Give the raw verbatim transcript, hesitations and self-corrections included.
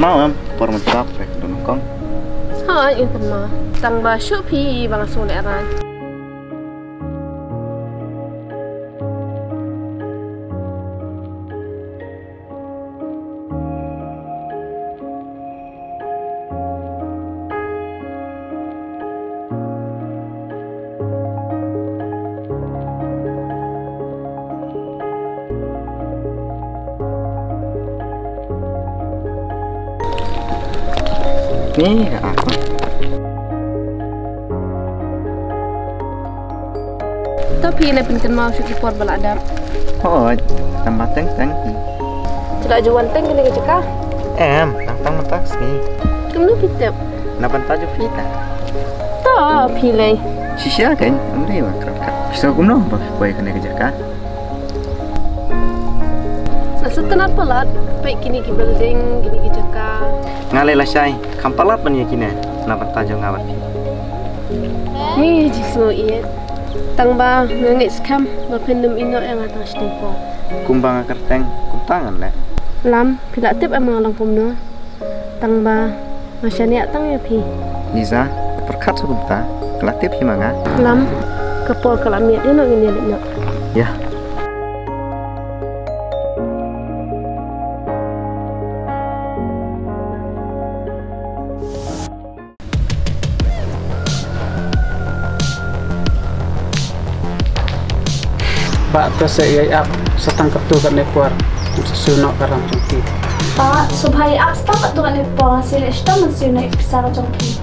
Kynmaw em, por mynta pyrshah kynduh nyngkong. Hooid, nga kynmaw. Tang ba shuh phi ba nga sngew lehraiñ. Ni, ah. To phi leh pynkynmaw shuh ki por ba la dep. Hooid, tang ba teng teng. Phi la ju wan teng kane ka jaka? Em, tang tang mynta ka sngi. Kumno phi tip? Na bynta jong phi ta. To phi leh. Shisha kein, ym dei ba kren kat. Phi sngew kumno ba phi poi kane ka jaka? Nga sngewtynnat palat, peit kine ki building, kine ki jaka. Nga leh lashai, kham palat ban ïa kine, na bynta jong nga bad phi. Ni, jingsngew ïeit. Tang ba nga ngeit skhem ba phin nym ïehnoh ïa nga tang shiteng por. Kumba nga kyrteng, kumta ngan leh. Lam, phi la tip em nga long kumno. Tang ba nga shaniah tang ïa phi. Liza, pyrkhat sha kumta, ka la tip hi ma nga. Lam, ka por ka la miet, ïa noh ngin ïa leit noh. Ïa. Bah, to sa ïa ap sa tang katto katne por. Sa shu noh ka ram jong phi. Bah, sngewbha ïa ap sa tang katto katne por, sa leh shitom ban shu noh ïa ka pisa ka jong phi.